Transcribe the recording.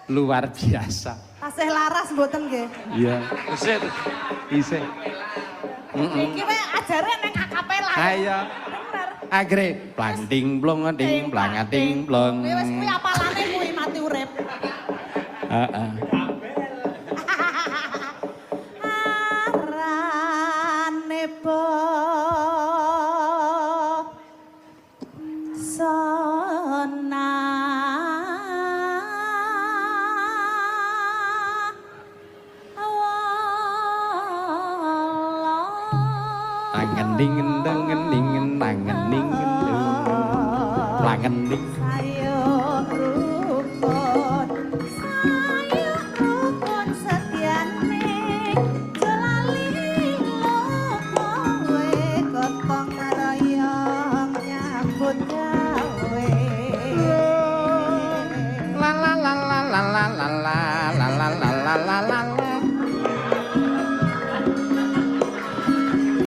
Luar biasa. Tasih laras mboten nggih? Iya. Isih. Isih. Iki wae ajare neng akapela. Ayo. Bener. Agre plang ting plong ting plang ting plong. Kuwi wis kuwi apalane kuwi mati urip. Heeh. Arane sona Tangan ding deng ding tangan ding deng. Tangan ding. Sayo rukun, sayo rukun setyane, aja lali kowe gotong royong nyambut gawe. La la la la la la la